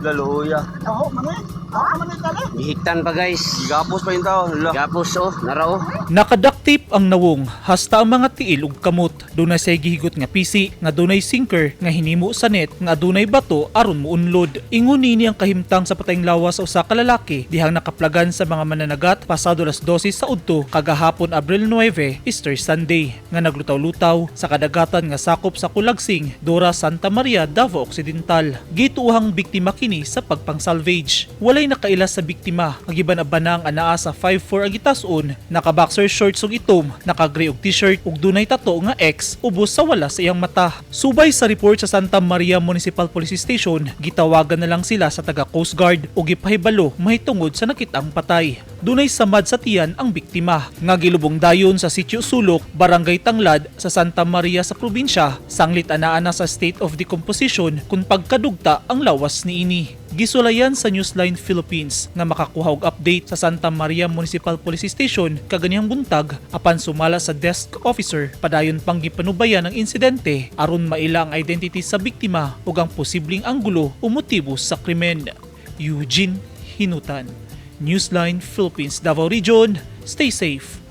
Laluya. Taho man eh. Taho man eh tali. Gihiktan pa, guys. Gigapos pa yung tao. Hala. Gapos oh, narao. Nakaduct tape ang nawong hasta ang mga tiil ug kamot. Dunay say gihigot nga pisi nga dunay sinker nga hinimo sa net nga adunay bato aron muunlod. Ingon nini ang kahimtang sa patayng lawas sa usa ka lalaki dihang nakaplagan sa mga mananagat pasado alas 12 sa udto kagahapon, Abril 9, Easter Sunday, nga naglutaw-lutaw sa kadagatan nga sakop sa Kulagsing, Dora, Santa Maria, Davao Occidental. Gituohang biktima kini sa pagpang-salvage. Walay nakaila sa biktima. Ang giban-abana ang anaa sa 5'4 ang gitason, naka-boxer shorts ug itom, naka-gray og t-shirt ug dunay tato nga X ubos sa wala sa iyang mata. Subay sa report sa Santa Maria Municipal Police Station, gitawagan na lang sila sa taga Coast Guard ug gipahibalo mahitungod sa nakitang patay. Dunay samad sa tiyan ang biktima nga gilubong dayon sa Sitio Sulok, Barangay Tanglad sa Santa Maria sa probinsya, sanglit anaa na sa state of decomposition kung pagkadugta ang lawas niini. Gisulayan sa Newsline Philippines nga makakuha og update sa Santa Maria Municipal Police Station kaganihang buntag, apan sumala sa desk officer, padayon pang gipanubayan ang insidente aron maila ang identity sa biktima ug ang posibleng anggulo o motibo sa krimen. Eugene Hinutan, Newsline Philippines, Davao Region. Stay safe.